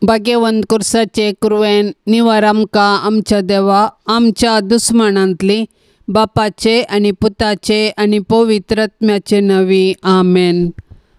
भाग्यवंत कुर्साचे कुरवेन निवार आमकां आमच्या देवा आमच्या दुस्मानांतली बापाचे आनी पुताचे आनी पवित्र आत्म्याचे नवी आमेन.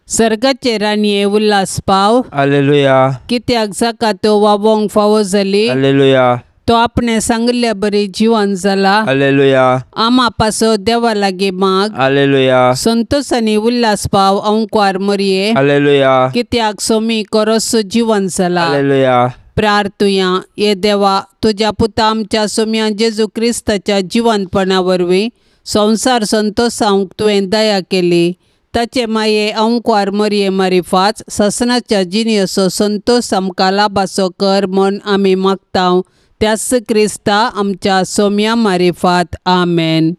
सर्गाचे राणये उल्हास पाव. हालेलुया. कित्याक जाका तो वावोंक फावो जाली. हालेलुया. तो आपणे सांगिल्ल्या बरी जिवन जाला. हालेलुया. आमा पासो देवा लागीं माग. हालेलुया. संतोष आनी उल्हास पाव अंकवार मरये. हालेलुया. कित्याक सोमी कोरोस जिवन जाला. हालेलुया. प्रार्थुया. ये देवा तुज्या पुता आमच्या सोम्या जेजू क्रिस्ताच्या जिवनपणा वरवीं संवसार संतोषावंक तुवें दया केली. ताचे माये अंकवार मरये मारिफाच ससनाच्या जिणेचो संतोष आमकां लाभाचो कर म्हूण आमी मागता त्याच क्रिस्ता आमच्या सोम्या मारिफात. आमेन.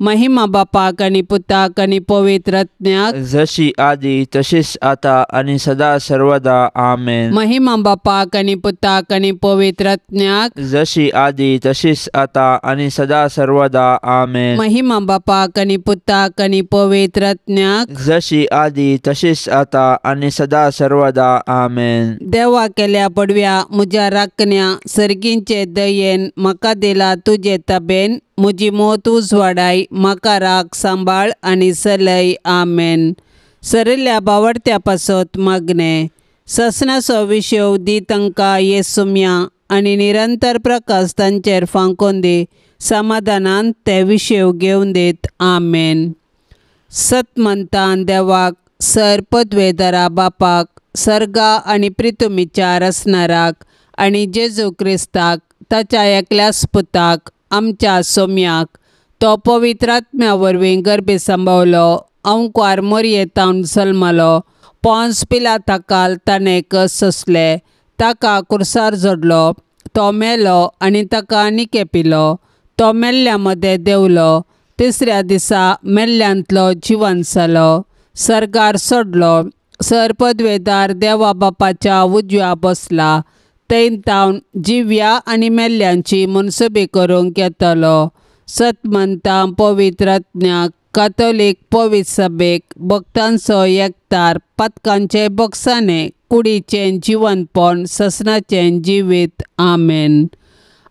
महिमा बापाक आनी पुताक आनी पवित्र आत्म्याक, जशी आदी तशीच आता आनी सदा सर्वदा. आमेन. महिमा बापाक आनी पुताक आनी पवित्र आत्म्याक, जशी आदी तशीच आता आनी सदा सर्वदा. आमेन. महिमा बापाक आनी पुताक आनी पवित्र आत्म्याक, जशी आदी तशीच आता आनी सदा सर्वदा. आमेन. देवा केल्या पडव्या म्हज्या राखण्या सर्गींचे दयेन म्हाका दिला तुजे ताबेन म्हजी मोत उजवाडाय म्हाका राख सांबाळ आनी सलय. आमेन. सरिल्ल्या बावडत्या पासत मागणें ससनाचो विशेव दी तांकां येसुम्या आनी निरंतर प्रकाश तांचेर फांकोन दी समाधानान ते विशेव घेवन दीत. आमेन. सतमंतान देवाक सर पदवेदारा बापाक सर्गा आनी प्रितुमीच्या रसनाराक आनी जेजू क्रिस्ताक ताच्या एकल्याच पुताक आमच्या सोम्याक तो पवित्र आत्म्या वरवीं गर्भे सांबावलो अंकवार मोरयेतावन जल्मलो पोंस पिलाताकाल ताणें कस सोंसले ताका कुर्सार जोडलो तो मेलो आनी ताका निके पिलो तो मेल्ल्या मदें देंवलो तिसऱ्या दिसा मेल्ल्यांतलो जिवन जालो सर्गार सोडलो सर पदवेदार देवा बापाच्या उजव्या बसला थंय तावन जिव्या आनी मेल्ल्यांची मनसुबी करूंक येतलो. सतमंता पवित्र आत्म्याक कातोलीक पवित्र सभेक भक्तांचो एकतार पातकांचे बक्षाणे कुडीचें जिवनपण ससनाचें जिवीत. आमेन.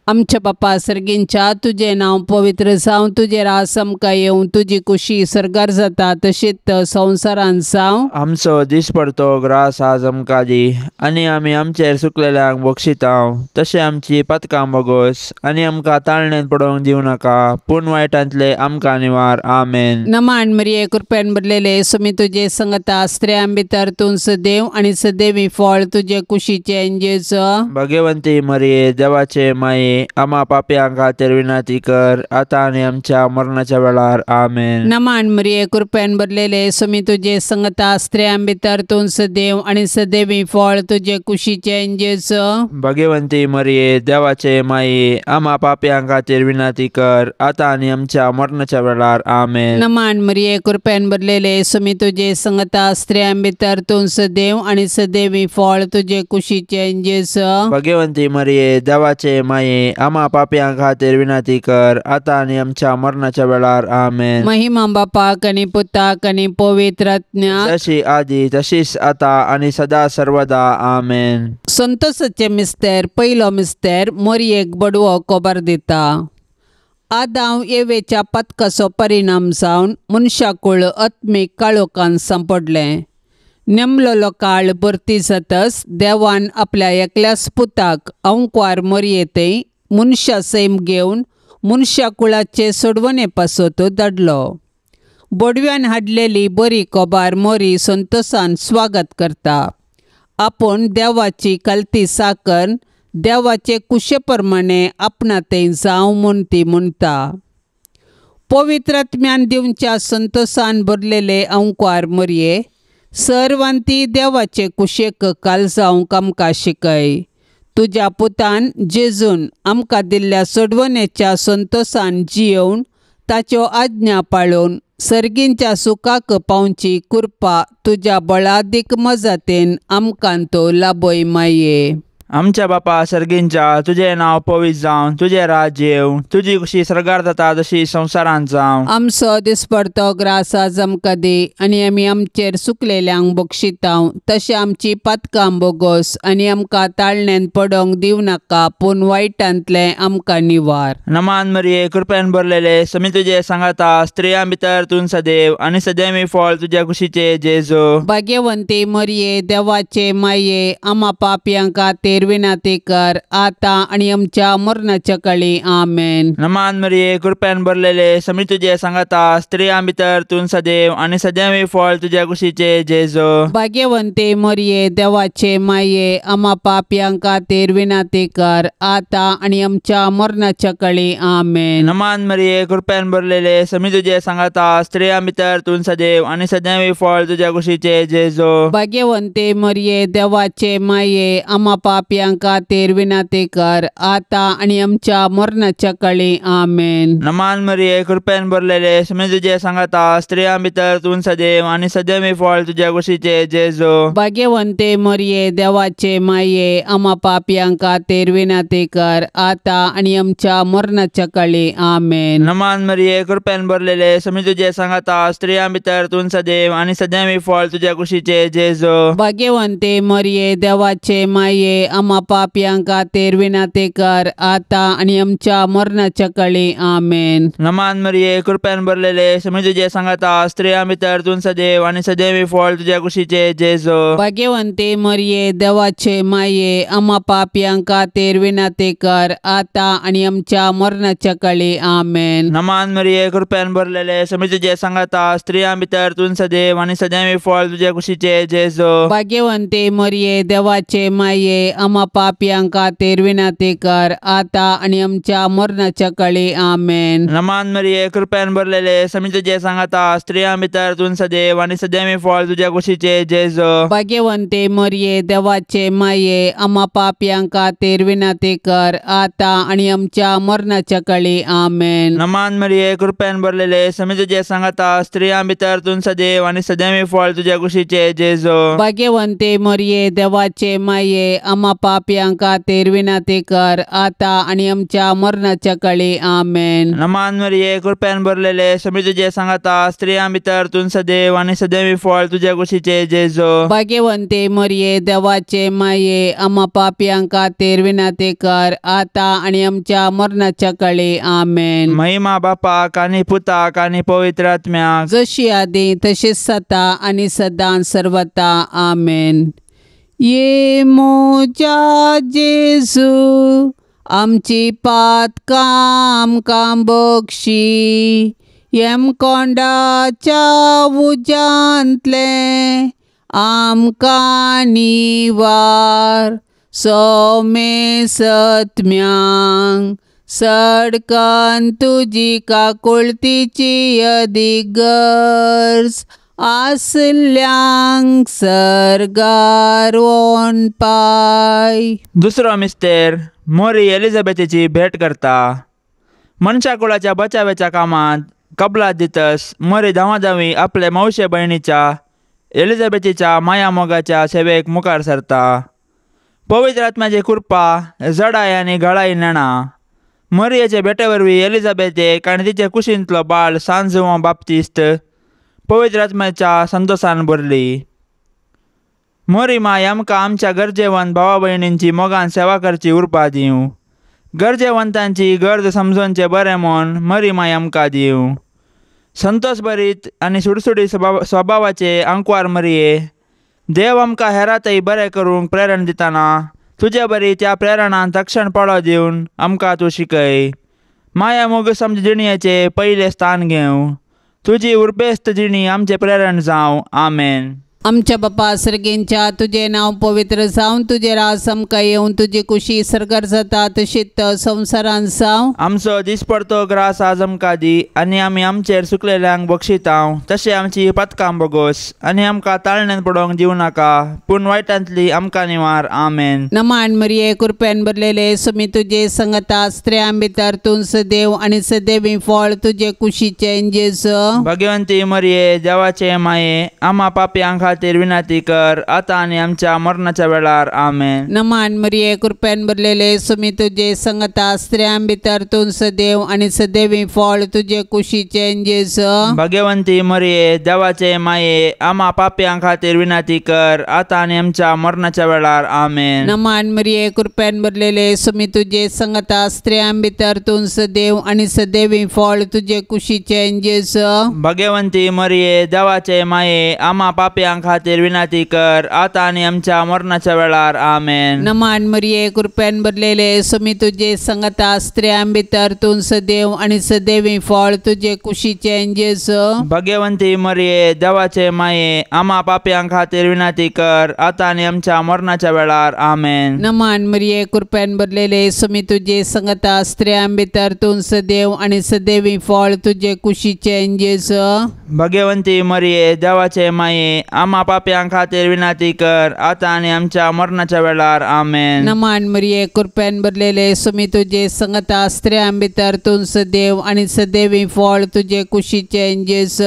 आमच्या बापा सर्गींच्या तुजें नांव पवित्र जावं तुजें रास आमकां येवं तुजी कुशी सर्गार जाता तशीच संवसारांत जावं. आमचो दिसपडतो ग्रास आज आमकां दी आनी आमी आमचेर सुकलेल्यांक बक्षितांव तशें आमची पातकां बोगोस आनी आमकां ताळणेंत पडोवंक दिवं नाका पूण वायटांतले आमकां निवार. आमेन. नमान मरिये कृपेन भरलेले सुमी तुजे संगता स्त्रियां भितर तूं सदैव आनी सदैवी फळ तुजे कुशीचें जेजू. भगवंती मरिये देवाचे माये आमा पापयां खातीर विनंती कर आता आनी आमच्या मरणाच्या वेळार. आमेन. नमान मरिये कृपेन भरलेले सुमी तुजे संगता स्त्रियां भितर तूं सदैव आनी सदैवी फळ तुजे कुशीचें जेजू. भगवंती मरिये देवाचे माये आमा पापयां खातीर विनंती कर आता आनी आमच्या मरणाच्या वेळार. आमेन. नमान मरिये कृपेन भरलेले सुमी तुजे संगता स्त्रियां भितर तूं सदैव आनी सदैवी फळ तुजे कुशीचें जेजू. भगवंती मरिये देवाचे माये आमा पापयां खातीर विनंती कर आता आनी आमच्या मरणाच्या वेळार. आमेन. महिमा बापाक आनी पुताक आनी पवित्र आत्म्याक, जशी आदी तशीच आता आनी सदा सर्वदा. आमेन. संतोषाचे मिस्तेर पयलो मिस्तेर मोरयेक बडवो कोबार दिता. आदांव एवेच्या पातकाचो परिणाम जावन मनशाकूळ आत्मीक काळोखान सांपडलें. नेमलेलो काळ भरती जातच देवान आपल्या एकल्याच पुताक अंकवार मोरयेतय मनशा सैम घेवन मनशाकुळाचे सोडवणे पासत धाडलो. बोडव्यान हाडलेली बरी कोबार मोरी संतोषान स्वागत करता. आपूण देवाची कलती साकन देवाचे कुशे प्रमाणे आपणा थंय जावं म्हूण ती म्हणटा. पवित्र आत्म्यान दिवच्या संतोषान भरलेले अंकवार मोरये सर्वांती देवाचे कुशेक काल जावंक आमकां शिकय. तुज्या पुतान जेजून आमकां दिल्ल्या सोडवणेच्या संतोषान जियोवन ताच्यो आज्ञा पाळून सर्गींच्या सुखाक पावची कृपा तुज्या बळादीक मजतीन आमकां तो लाभय माये. आमच्या बापा सर्गींच्या तुजें नांव पवित्र जावं, तुजें राज्य येवं, तुजी खुशी सर्गार जाता तशी संवसारांत जावं। आमचो दिसपडतो ग्रास आज आमकां दी आनी आमी आमचेर सुकलेल्यांक बक्षितांव तशें आमची पातकां बोगोस आनी आमकां ताळण्यान पडोंक दिवं नाका पूण वायटांतलें आमकां निवार। नमान मरिये कृपेन भरलेले समी तुजे सांगाता, स्त्रियां भितर तूं सदैव आनी सदैवी फळ तुज्या कुशीचे जेजू। भाग्यवंती मरिये देवाचे माये आमा पापयां खातीर विनंती कर आतां आनी आमच्या मरणाच्या काळी। आमेन। नमान मरिये कृपेन भरलेले समी तुजे सांगाता, स्त्रियां भितर तूं सदैव आनी सदैवी फळ तुज्या कुशीचे जेजू। भाग्यवंती मरिये देवाचे माये आमा पापयां खातीर विनंती कर आतां आनी आमच्या मरणाच्या काळी। आमेन। नमान मरिये कृपेन भरलेले समी तुजे सांगाता, स्त्रियां भितर तूं सदैव आनी सदैवी फळ तुज्या कुशीचे जेजू। भाग्यवंती मरिये देवाचे माये आमा पापयां खातीर विनंती कर आतां आनी आमच्या मरणाच्या काळी। आमेन। नमान मरिये कृपेन भरलेले समी तुजे सांगाता, स्त्रियां भितर तूं सदैव आनी सदैवी फळ तुज्या कुशीचे जेजू। भाग्यवंती मरिये देवाचे माये आमा पापयां खातीर विनंती कर आतां आनी आमच्या मरणाच्या काळी। आमेन। नमान मरिये कृपेन भरलेले समी तुजे सांगाता, स्त्रियां भितर तूं सदैव आनी सदैवी फळ तुज्या कुशीचे जेजू। भाग्यवंती मरिये देवाचे माये आमा पापयां खातीर विनंती कर आतां आनी आमच्या मरणाच्या काळी। आमेन। नमान मरिये कृपेन भरलेले समी तुजे सांगाता, स्त्रियां भितर तूं सदैव आनी सदैवी फळ तुज्या कुशीचे जेजू। भाग्यवंती मरिये देवाचे माये आमा पापयां खातीर विनंती कर आतां आनी आमच्या मरणाच्या काळी। आमेन। नमान मरिये कृपेन भरलेले समी तुजे सांगाता, स्त्रियां भितर तूं सदैव आनी सदैवी फळ तुज्या कुशीचे जेजू। भाग्यवंती मरिये देवाचे माये आमा पापयां खातीर विनंती कर आतां आनी आमच्या मरणाच्या काळी। आमेन। नमान मरिये कृपेन भरलेले समी तुजे सांगाता, स्त्रियां भितर तूं सदैव आनी सदैवी फळ तुज्या कुशीचे जेजू। भाग्यवंती मरिये देवाचे माये आमा पापयां खातीर विनंती कर आतां आनी आमच्या मरणाच्या काळी। आमेन। नमान मरिये कृपेन भरलेले समी तुजे सांगाता, स्त्रियां भितर तूं सदैव आनी सदैवी फळ तुज्या कुशीचे जेजू। भाग्यवंती मरिये देवाचे माये आमा पापयां खातीर विनंती कर आतां आनी आमच्या मरणाच्या काळी। आमेन। नमान मरिये कृपेन भरलेले समी तुजे सांगाता, स्त्रियां भितर तूं सदैव आनी सदैवी फळ तुज्या कुशीचे जेजू। भाग्यवंती मरिये देवाचे माये आमा पापयां खातीर विनंती कर आतां आनी आमच्या मरणाच्या काळी। आमेन। महिमा बापाक आनी पुताक आनी पवित्र आत्म्याक, जशी आदी तशीच सता आनी सदां सर्वता। आमेन। ये म्हज्या जेजू आमची पातकां आमकां बक्षी, यमकोंडाच्या उज्यांतलें आमकां निवार, सोमे सत्म्यांक सडकन तुजी काकुळतीची अदीक गरज आसल्यांक सर्गार पाय। दुसरो मिस्तेर मोरी एलिझाबेथेची भेट करता। मनशा कुळाच्या बचाव्याच्या कामांत कबलात दितस मोरी धांवाधांवी आपले मावशे भयणीच्या एलिझाबेथीच्या माया मोगाच्या सेवेक मुखार सरता। पवित्र आत्म्याची कृपा जडाय आनी घळाय नेणा। मरियेचे भेटे वरवीं एलिझाबेथेक आनी तिचे कुशींतलो बाळ सान जुवांव बाप्तिस्त पवित्र आत्म्याच्या संतोसान भरली। मोरी माय आमकां आमच्या गरजेवंत भावा भयणींची मोगान सेवा करची उर्बा दिवं। गरजेवंतांची गरज समजोवचें बरें मन मरी माय आमकां दिवं। संतोष भरीत आनी सुडसुडीत स्वभावाचे आंकवार मरिये, देव आमकां हेरातय बरें करूंक प्रेरण दितना तुजे बरी त्या प्रेरणान तक्षण पाळो दिवन आमकां तूं शिकय। माया मोग समज जिणयेचें पयलें स्थान घेवं, तुजी उर्बेस्त जिणी आमचें प्रेरण जावं। आमेन। आमच्या बापा सर्गेंच्या तुजें नांव पवित्र जावं, तुजें राज आमकां येवं, तुजी कुशी सर्गार जाता तशीच संवसारांत जावं। आमचो दिसपडतो ग्रास आज आमकां दी आनी आमी आमचेर सुकलेल्यांक बक्षितांव तशें आमची पातकां बोगोस आनी आमकां ताळण्यान पडोवंक दिवं नाका पूण वायटांतली आमकां निवार। आमेन। नमान मरिये कृपेन भरलेले सुमी तुजे संगता, स्त्रियां भितर तूं सदैव आनी सदैवी फळ तुजे कुशीचें जेजू। भगवंती मरिये देवाचे माये आमा पापयां खातीर विनंती कर आतां आनी आमच्या मरणाच्या वेळार. आमेन. नमान मरिये कृपेन भरलेले सुमी तुजे संगता स्त्रियां भितर तूं सदैव आनी सदैवी फळ तुजे कुशीचें जेजू. भाग्यवंती मरिये देवाचे माये आमा पापयां खातीर विनंती कर आतां आनी आमच्या मरणाच्या वेळार. आमेन. नमान मरिये कृपेन भरलेले सुमी तुजे संगता स्त्रियां भितर तूं सदैव आनी सदैवी फळ तुजे कुशीचें जेजू. भाग्यवंती मरिये देवाचे माये आमा पापयां खातीर विनंती कर आतां आनी आमच्या मरणाच्या वेळार. आमेन. नमान मरिये कृपेन भरलेले सुमी तुजे संगता स्त्रियां भितर तूं सदैव आनी सदैवी फळ तुजे कुशीचें जेजू. भाग्यवंती मरिये देवाचे माये आमा पापयां खातीर विनंती कर आतां आनी आमच्या मरणाच्या वेळार. आमेन. नमान मरिये कृपेन भरलेले सुमी तुजे संगता स्त्रियां भितर तूं सदैव आनी सदैवी फळ तुजे कुशीचें जेजू. भाग्यवंती मरिये देवाचे माये आमा पापयां खातीर विनंती कर आतां आनी आमच्या मरणाच्या वेळार. आमेन. नमान मरिये कृपेन भरलेले सुमी तुजे संगता स्त्रियां भितर तूं सदैव आनी सदैवी फळ तुजे कुशीचें जेजू.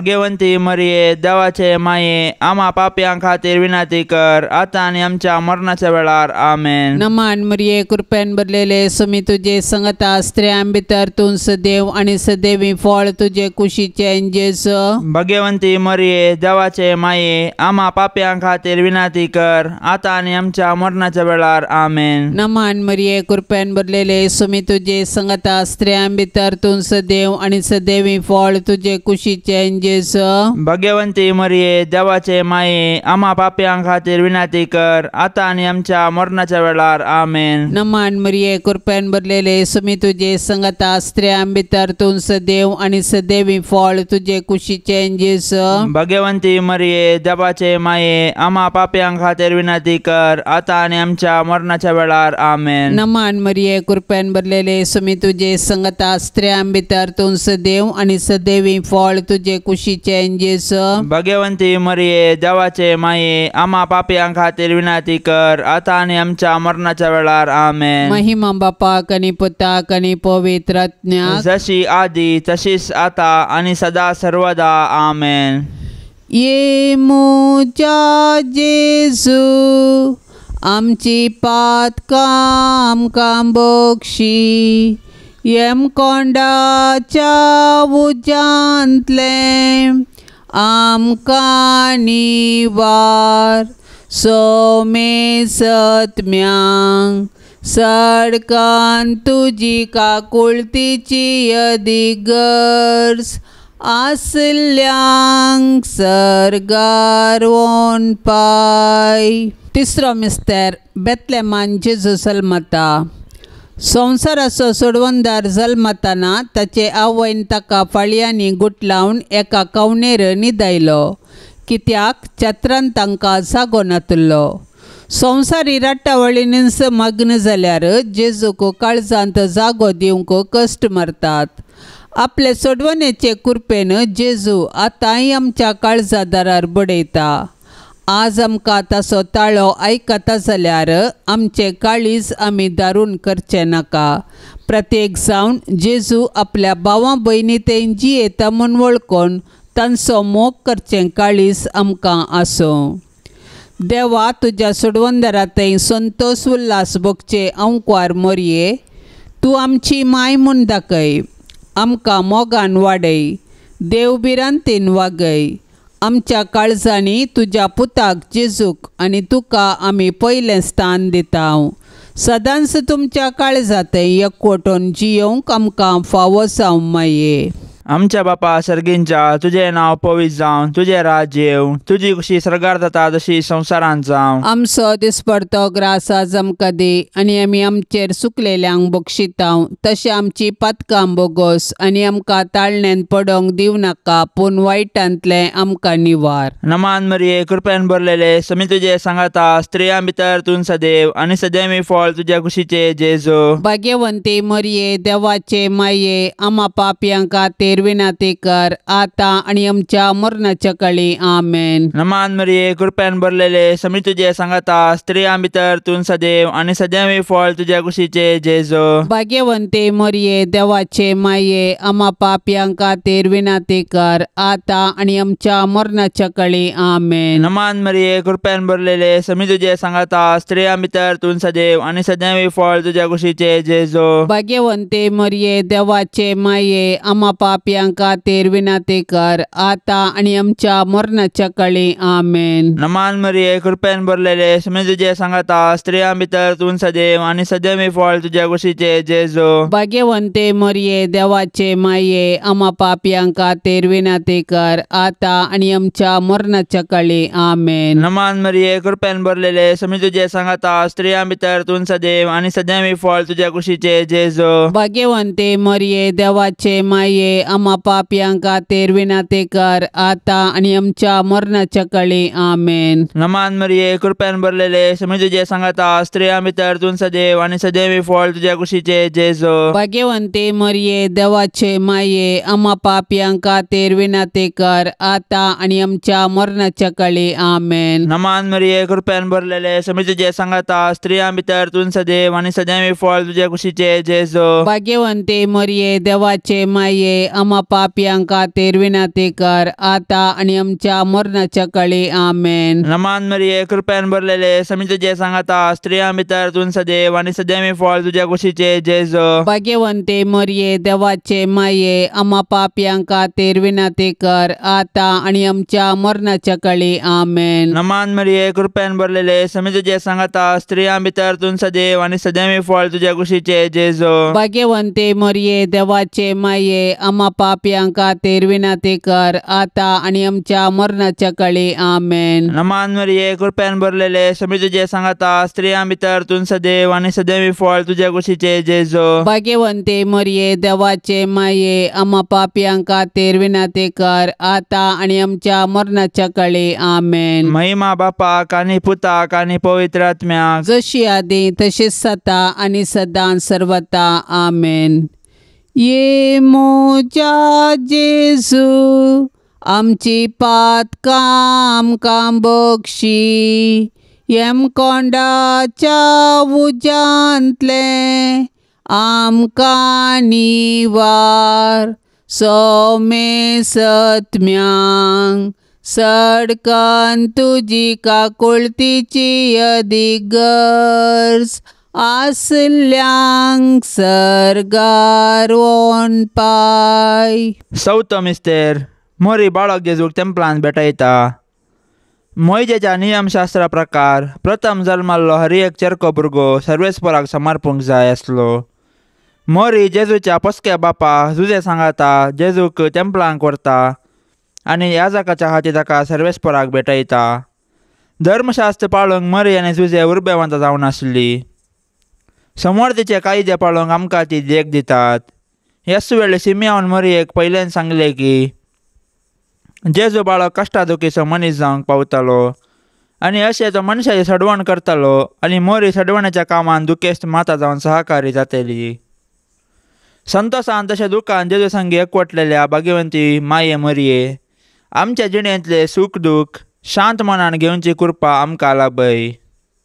भाग्यवंती मरिये देवाचे माये आमा पापयां खातीर विनंती कर आतां आनी आमच्या मरणाच्या वेळार. आमेन. नमान मरिये कृपेन भरलेले सुमी तुजे संगता स्त्रियां भितर तूं सदैव आनी सदैवी फळ तुजे कुशीचें जेजू. भाग्यवंती मरिये देवाचे माये आमा पापयां खातीर विनंती कर आतां आनी आमच्या मरणाच्या वेळार. आमेन. नमान मरिये कृपेन भरलेले सुमी तुजे संगता स्त्रियां भितर तूं सदैव आनी सदैवी फळ तुजे कुशीचें जेजू. भाग्यवंती मरिये देवाचे माये आमा पापयां खातीर विनंती कर आतां आनी आमच्या मरणाच्या वेळार. आमेन. नमान मरिये कृपेन भरलेले सुमी तुजे संगता स्त्रियां भितर तूं सदैव आनी सदैवी फळ तुजे कुशीचें जेजू. भाग्यवंती मरिये देवाचे माये आमा पापयां खातीर विनंती कर आतां आनी आमच्या मरणाच्या वेळार. आमेन. नमान मरिये कृपेन भरलेले सुमी तुजे संगता स्त्रियां भितर तूं सदैव आनी सदैवी फळ तुजे कुशीचें जेजू. भाग्यवंती मरिये देवाचे माये आमा पापयां खातीर विनंती कर आतां आनी आमच्या मरणाच्या वेळार. आमेन. महिमा बापाक आनी पुताक आनी पवित्र आत्म्याक, जशी आदी तशीच आता आनी सदा सर्वदा. आमेन. ये म्हज्या जेजू आमची पातकां आमकां बक्षी यमकोंडाच्या उज्यांतलें आमकां निवार सोमे सत्म्यांक सडकान तुजी काकुळतीची अदिगर्ज आसल्यांक सर्गार पाय. तिसरो मिस्तर बेतलेमान जेजू जल्मता. संवसाराचो सोडवणदार जल्मताना ताचे आवयन ताका फाळयांनी गुटलावन एका कवनेर न्हिदायलो कित्याक छत्रान तांकां जागो नातलो. संवसारी राटावळीनीच मग्न जाल्यार जेजूक काळजांत जागो दिवंक कश्ट मारतात. आपले सोडवणेचे कृपेन जेजू आतांय आमच्या काळजा दारार बडयता. आज आमकां ताचो ताळो आयकता जाल्यार आमचें काळीज आमी दारून करचें नाका. प्रत्येक जावन जेजू आपल्या भावां भयणी तें जियेता म्हूण वळखून तांचो मोग करचें काळीज आमकां आसूं. देवा तुज्या सोडवणदारा थंय संतोश उल्हास भोगचे अंकवार मोरये तूं आमची माय म्हूण दाखय. आमकां मोगान वाडय, देव भिरांतेन वागय. आमच्या काळजांनी तुज्या पुताक जेजूक आनी तुका आमी पयलें स्थान दिता. सदांच तुमच्या काळजांत एकवटून जियोवंक आमकां फावो जावं माये. आमच्या बापा सर्गींच्या तुजें नांव पवित्र जावं, तुजें राज्य येवं, तुजी खुशी सर्गार जाता तशी संवसारांत जावं. आमचो दिसपडतो ग्रास आज आमकां दी आनी आमी आमचेर सुकलेल्यांक बक्षितांव तशें आमची पातकां बोगोस आनी आमकां ताळण्यान पडोंक दिवं नाका पूण वायटांतलें आमकां निवार. नमान मरिये कृपेन भरलेले समी तुजे सांगाता, स्त्रियां भितर तूं सदैव आनी सदैवी फळ तुज्या कुशीचे जेजू. भाग्यवंती मरिये देवाचे माये आमा पापयां खातीर खातीर विनंती कर आतां आनी आमच्या मरणाच्या काळी आमेन। नमान मरिये कृपेन भरलेले समी तुजे सांगाता स्त्रियां भितर तूं सदैव आनी सदैव फळ तुज्या कुशीचे जेजू। भाग्यवंते मरिये देवाचे माये आमा पापयां खातीर विनंती कर आतां आनी आमच्या मरणाच्या काळी आमेन। नमान मरिये कृपेन भरलेले समी तुजे सांगाता स्त्रियां भितर तूं सदैव आनी सदैव फळ तुज्या कुशीचे जेजू। भाग्यवंते मरिये देवाचे माये आमा पापयां खातीर विनंती कर आतां आनी आमच्या मरणाच्या काळी आमेन। नमान मरिये कृपेन भरलेले समी तुजे सांगाता स्त्रियां भितर तूं सदैव आनी सदैव फळ तुज्या कुशीचे जेजू। भाग्यवंते मरिये देवाचे माये आमा पापयां खातीर विनंती कर आतां आनी आमच्या मरणाच्या काळी आमेन। नमान मरिये कृपेन भरलेले समी तुजे सांगाता स्त्रियां भितर तूं सदैव आनी सदैव फळ तुज्या कुशीचे जेजू। भाग्यवंते मरिये देवाचे माये आमा पापयां खातीर विनंती कर आतां आनी आमच्या मरणाच्या काळी आमेन। नमान मरिये कृपेन भरलेले समी तुजे सांगाता स्त्रियां भितर तूं सदैव आनी सदैव फळ तुज्या कुशीचे जेजू। भाग्यवंते मरिये देवाचे माये आमा पापयां खातीर विनंती कर आतां आनी आमच्या मरणाच्या काळी आमेन। नमान मरिये कृपेन भरलेले समी तुजे सांगाता स्त्रियां भितर तूं सदैव आनी सदैव फळ तुज्या कुशीचे जेजू। भाग्यवंते मरिये देवाचे माये आमा पापयां खातीर विनंती कर आतां आनी आमच्या मरणाच्या काळी आमेन। नमान मरिये कृपेन भरलेले समी तुजे सांगाता स्त्रियां भितर तूं सदैव आनी सदैव फळ तुज्या कुशीचे जेजू। भाग्यवंते मरिये देवाचे माये आमा पापयां खातीर विनंती कर आतां आनी आमच्या मरणाच्या काळी आमेन। नमान मरिये कृपेन भरलेले समी तुजे सांगाता स्त्रियां भितर तूं सदैव आनी सदैव फळ तुज्या कुशीचे जेजू। भाग्यवंते मरिये देवाचे माये आमा पापयां खातीर विनंती कर आतां आनी आमच्या मरणाच्या काळी आमेन। नमान मरिये कृपेन भरलेले समी तुजे सांगाता स्त्रियां भितर तूं सदैव आनी सदैव फळ तुज्या कुशीचे जेजू। भाग्यवंते मरिये देवाचे माये आमा पापयां खातीर विनंती कर आतां आनी आमच्या मरणाच्या काळी आमेन। महिमा बापाक आनी पुताक आनी पवित्र आत्म्याक, जशी आदी तशीच सता आनी सदां सर्वता आमेन। ये मोजा जेजू आमची पातकां आमकां बक्षी यमकोंडाच्या उज्यांतलें आमकां निवार सोमे सत्म्यांक सडकन तुजी काकुळतीची अदीक गरज आसल्यांक सर्गार वोन पाय। सौतो मिस्तेर मोरी बाळक जेजूक तेंपलान भेटयता। मोयजेच्या नियमशास्त्रा प्रकार प्रथम जल्माल्लो हर एक चेरको भुरगो सर्वेस्पराक समर्पूंक जाय आसलो। मोरी जेजूच्या पोसक्या बापा जुजे सांगाता जेजूक तेंपलांक व्हरता आनी याजकाच्या हाती ताका सर्वेस्पराक भेटयता। धर्मशास्त्र पाळूंक मरी आनी जुजे उर्बेवंत जावन आसली। समोर तिचे कायदे पाळूंक आमकां ती देख दितात। ह्याच वेळ सिमियान मरियेक पयल्यान सांगलें की जेजू बाळक कश्टा दुखीचो मनीस जावंक पावतालो आनी अशें तो मनशाची सडवण करतालो आनी मोरी सडवणाच्या कामान दुखेस्त माता जावन सहकारी जातली। संतोसान तशें दुखान जेजू संगी एकवटलेल्या भाग्यवंती माये मरिये आमच्या जिणेंतले सूख दूख शांत मनान घेवची कृपा आमकां लाभय।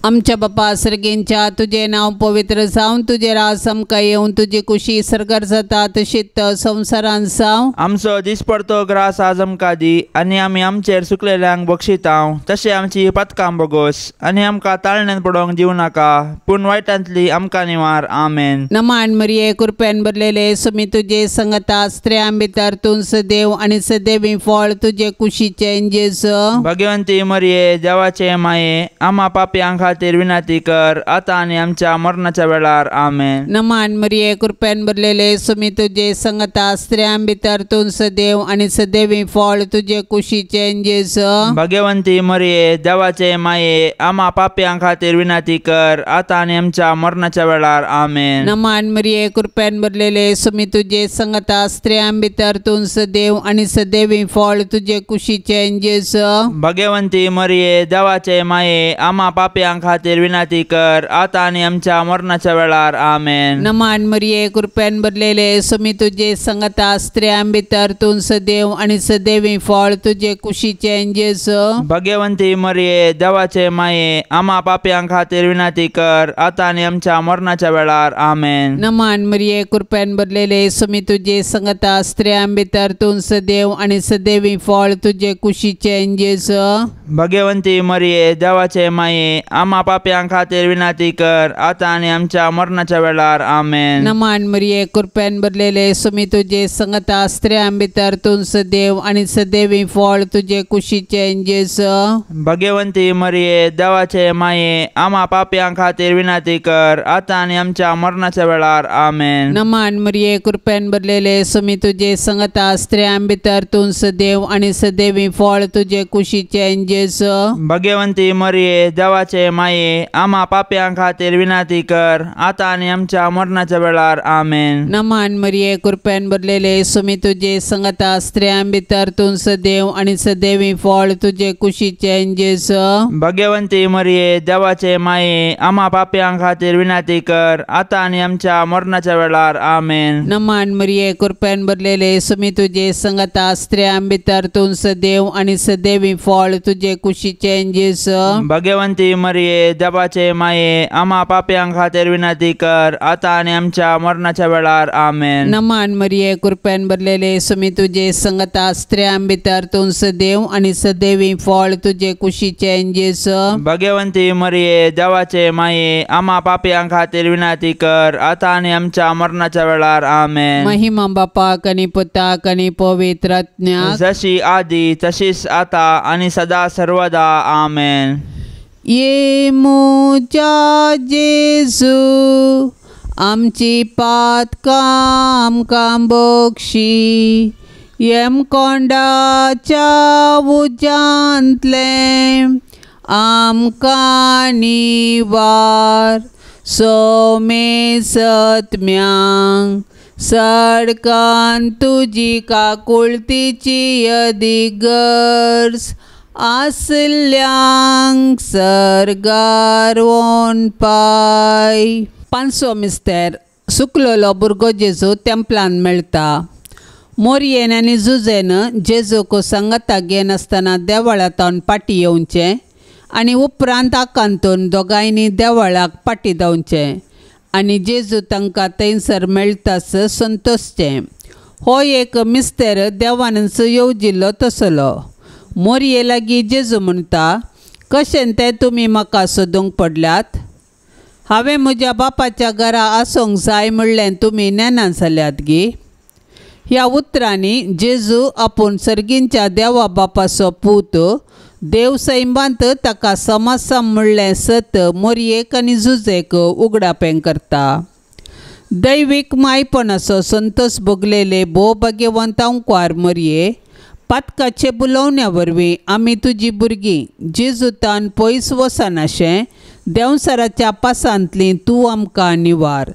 आमच्या बापा सर्गेंच्या तुझे नांव पवित्र जावन तुझे राज आमकां येवन तुजी कुशी सर्गार जाता तशीच संवसारान जावं। आमचो दिसपडतो ग्रास आज आमकां दी आनी आमी आमचेर सुकलेल्यांक बक्षितांव तशें आमची पातकां बोगोस आनी आमकां ताळण्यान पडोवंक दिवं नाका पूण वायटांतली आमकां निवार आमेन। नमान मरिये कृपेन भरलेले सुमी तुजे संगता स्त्रियां भितर तूं सदैव आनी सदैवी फळ तुजे कुशीचें जेजू। भगवंती मरिये देवाचे माये आमा पापयां खातीर विनंती कर आता आनी आमच्या मरणाच्या वेळार आमेन। नमान मरिये कृपेन भरलेले सुमी तुजे संगता स्त्रियां भितर तूं सदैव आनी सदैवी फळ तुजे कुशीचें जेजू। भगवंती मरिये देवाचे माये आमा पापयां खातीर विनंती कर आता आनी आमच्या मरणाच्या वेळार आमेन। नमान मरिये कृपेन भरलेले सुमी तुजे संगता स्त्रियां भितर तूं सदैव आनी सदैवी फळ तुजे कुशीचें जेजू। भगवंती मरिये देवाचे माये आमा पापयां पापयां खातीर विनंती कर आतां आनी आमच्या मरणाच्या वेळार. आमेन. नमान मरिये कृपेन भरलेले सुमी तुजे संगता स्त्रियां भितर तूं सदैव आनी सदैवी फळ तुजे कुशीचें जेजू. भगवंती मरिये देवाचे माये आमा पापयां खातीर विनंती कर आतां आनी आमच्या मरणाच्या वेळार. आमेन. नमान मरिये कृपेन भरलेले सुमी तुजे संगता स्त्रियां भितर तूं सदैव आनी सदैवी फळ तुजे कुशीचें जेजू. भगवंती मरिये देवाचे माये आमा पापयां खातीर विनंती कर आतां आनी आमच्या मरणाच्या वेळार. आमेन. नमान मरिये कृपेन भरलेले सुमी तुजे संगता स्त्रियां भितर तूं सदैव आनी सदैवी फळ तुजे कुशीचें जेजू. भगवंती मरिये देवाचे माये आमा पापयां खातीर विनंती कर आतां आनी आमच्या मरणाच्या वेळार. आमेन. नमान मरिये कृपेन भरलेले सुमी तुजे संगता स्त्रियां भितर तूं सदैव आनी सदैवी फळ तुजे कुशीचें जेजू. भगवंती मरिये देवाचे माये आमा पापयां खातीर विनंती कर आतां आनी आमच्या मरणाच्या वेळार. आमेन. नमान मरिये कृपेन भरलेले सुमी तुजे संगता स्त्रियां भितर तूं सदैव आनी सदैवी फळ तुजे कुशीचें जेजू. भगवंती मरिये देवाचे माये आमा पापयां खातीर विनंती कर आतां आनी आमच्या मरणाच्या वेळार. आमेन. नमान मरिये कृपेन भरलेले सुमी तुजे संगता स्त्रियां भितर तूं सदैव आनी सदैवी फळ तुजे कुशीचें जेजू. भगवंती मरिये देवाचे माये आमा पापयां खातीर विनंती कर आतां आनी आमच्या मरणाच्या वेळार. आमेन. नमान मरिये कृपेन भरलेले सुमी तुजे संगता स्त्रियां भितर तूं सदैव आनी सदैवी फळ तुजे कुशीचें जेजू. भगवंती मरिये देवाचे माये आमा पापयां खातीर विनंती कर आतां आनी आमच्या मरणाच्या वेळार. आमेन. महिमा बापाक आनी पुताक आनी पवित्र आत्म्याक, जशी आदी तशीच आता आनी सदा सर्वदा. आमेन. ये म्हज्या जेजू आमची पातकां आमकां बक्षी यमकोंडाच्या उज्यांतलें आमकां निवार सोमे सत्म्यांक सडकान तुजी काकुळतीची अदिगर्ज आसल्यांक सर्गार पाय. पांचवो मिस्तेर सुकलेलो भुरगो जेजू तेंपलान मेळटा. मोरयेन आनी जुजेन जेजूक सांगाता घेनासतना देवळांत पाटी येवचें आनी उपरांत आकांतून दोगांयनी देवळाक पाटी धांवचें आनी जेजू तांकां थंयसर मेळटास संतोशचें. हो एक मिस्तेर देवानच येवजिल्लो तसलो. मोरये लागीं जेजू म्हणटा, कशें तें तुमी म्हाका सोदूंक पडल्यात? हांवें म्हज्या बापाच्या घरा आसूंक जाय म्हणलें तुमी नेना जाल्यात गी? ह्या उतरांनी जेजू आपूण सर्गींच्या देवा बापाचो पूत देव सैमांत ताका समासम म्हणलें सत मोरयेक आनी जुजेक उगडापें करता. दैवीक मायपणाचो संतोष भोगलेले भोव भाग्यवंत अंकवार मोरये पातकाचे बुलोवण्या वरवीं आमी तुजी भुरगीं जेजुतान पयस वचनाशें देंवसराच्या पासांतली तूं आमकां निवार.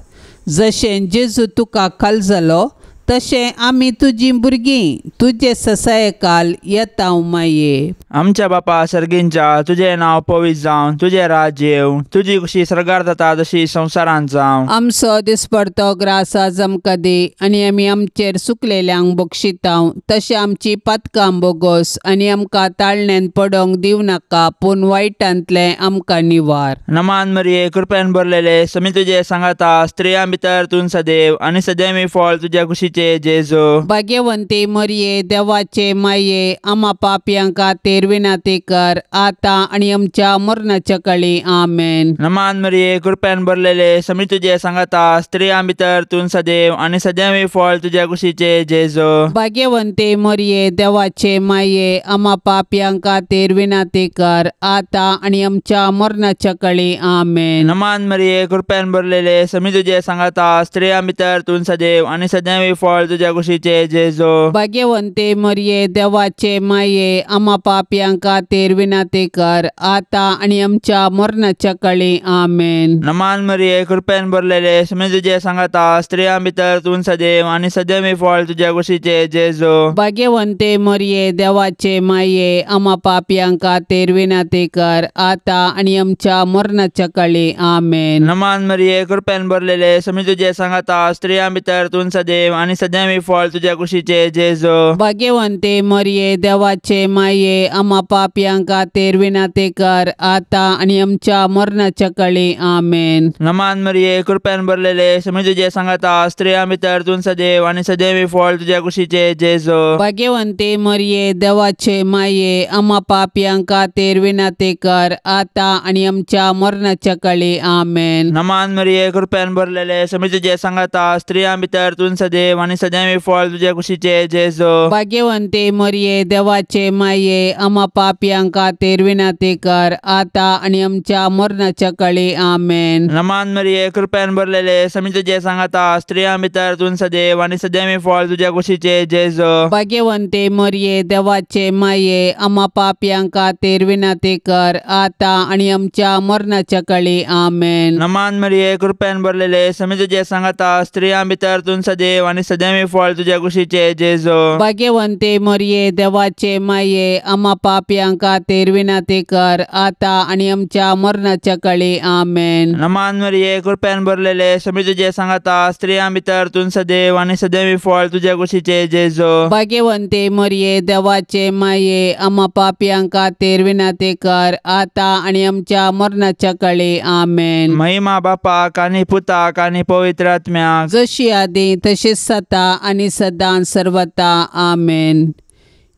जशें जेजू तुका खाल जालो तशें आमी तुजी भुरगीं तुजे ससायकाल येता माये. आमच्या बापा सर्गींच्या तुजें नांव पवित्र जावं, तुजें राज्य येवं, तुजी खुशी सर्गार जाता तशी संवसारांत जावं. आमचो दिसपडतो ग्रास आज आमकां दी आनी आमी आमचेर सुकलेल्यांक बक्षितांव तशें आमची पातकां बोगोस आनी आमकां ताळण्यान पडोंक दिवं नाका पूण वायटांतलें आमकां निवार. नमान मरिये कृपेन भरलेले समी तुजे सांगाता स्त्रियां भितर तूं सदैव आनी सदैवी फळ तुज्या खुशीचें जेजू. भाग्यवंती मरिये देवाचे माये आमा पापयां खातीर विनंती कर आतां आनी आमच्या मरणाच्या काळी. आमेन. नमान मरिये कृपेन भरलेले समी तुजे सांगाता स्त्रियां भितर तूं सदैव आनी सदैवी फळ तुज्या खुशीचें जेजू. भाग्यवंती मरिये देवाचे माये आमा पापयां खातीर विनंती कर आतां आनी आमच्या मरणाच्या काळी. आमेन. नमान मरिये कृपेन भरलेले समी तुजे सांगाता स्त्रियां भितर तूं सदैव आनी सदैवी फळ तुज्या कुशीचे जेजू। भाग्यवंते मरिये देवाचे माये आमा पापयां खातीर विनंती कर आता आनी आमच्या मरणाच्या काळी आमेन। नमान मरिये कृपेन भरलेले स्वामी तुजे सांगाता स्त्रियां भितर तूं सदैव आनी सदैव फळ तुज्या कुशीचे जेजू। भाग्यवंते मरिये देवाचे माये आमा पापयां खातीर विनंती कर आता आनी आमच्या मरणाच्या काळी आमेन। नमान मरिये कृपेन भरलेले स्वामी तुजे सांगाता स्त्रियां भितर तूं सदैव आनी सदैव फळ तुज्या कुशीचे जेजू। भाग्यवंते मरिये देवाचे माये आमा पापयां खातीर विनंती कर आता आनी आमच्या मरणाच्या काळी आमेन। नमान मरिये कृपेन भरलेले स्वामी तुजे सांगाता स्त्रियां भितर तूं सदैव आनी सदैव फळ तुज्या कुशीचे जेजू। भाग्यवंते मरिये देवाचे माये आमा पापयां खातीर विनंती कर आता आनी आमच्या मरणाच्या काळी आमेन। नमान मरिये कृपेन भरलेले स्वामी तुजे सांगाता स्त्रियां भितर तूं सदैव आनी सदैव फळ तुज्या कुशीचे जेजू। भाग्यवंते मरिये देवाचे माये आमा पापयां खातीर विनंती कर आता आनी आमच्या मरणाच्या काळी आमेन। नमान मरिये कृपेन भरलेले स्वामी तुजे सांगाता स्त्रियां भितर तूं सदैव आनी सदैव फळ तुज्या कुशीचे जेजू। भाग्यवंते मरिये देवाचे माये आमा पापयां खातीर विनंती कर आता आनी आमच्या मरणाच्या काळी आमेन। नमान मरिये कृपेन भरलेले स्वामी तुजे सांगाता स्त्रियां भितर तूं सदैव आनी सदैव फळ तुज्या कुशीचे जेजू। भाग्यवंते मरिये देवाचे माये आमा पापयां खातीर विनंती कर आता आनी आमच्या मरणाच्या काळी आमेन। नमान मरिये कृपेन भरलेले स्वामी तुजे सांगाता स्त्रियां भितर तूं सदैव आनी सदैव फळ तुज्या कुशीचे जेजू। भाग्यवंते मरिये देवाचे माये आमा पापयां खातीर विनंती कर आता आनी आमच्या मरणाच्या काळी आमेन। महिमा बापाक आनी पुताक आनी पवित्र आत्म्याक, जशी आदी तशीच सता आनी सदां सर्वता आमेन।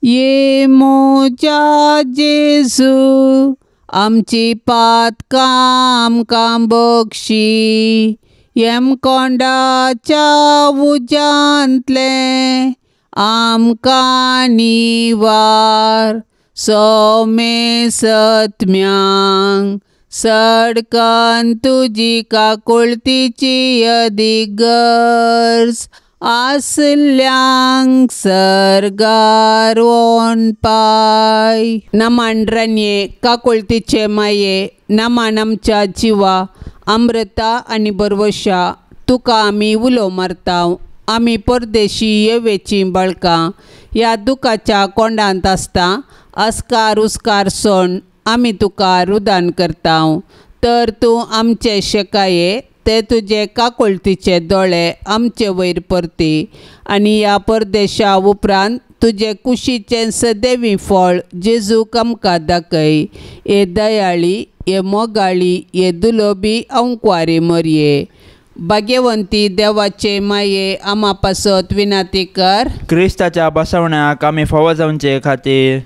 ये म्हज्या जेजू आमची पातकां आमकां बक्षी यमकोंडाच्या उज्यांतलें आमकां निवार सोमे सत्म्यांक सडकन तुजी काकुळतीची अदीक गरज आसल्यांक सर्गार पाय। नमान रानये काकुळतीचे माये नमान आमच्या जिवा अमृता आनी बरवशा तुका आमी उलो मारता। आमी परदेशी येवेचीं बाळकां ह्या दुखाच्या कोंडांत आसता अस्कार उस्कार सोण आमी तुका रुदान करता। तर तूं आमचे शेकाये ते तुजे काकुळतीचे दोळे आमचे वयर परती आनी ह्या परदेशा उपरांत तुजे कुशीचें सदैवी फळ जेजूक आमकां दाखय। हे दयाळी हे मोगाळी हे दुलोबी अंकवारी मरये भाग्यवंती देवाचे माये आमा पासत विनंती कर। क्रिस्ताच्या बसवण्याक आमी फावो जावचे खातीर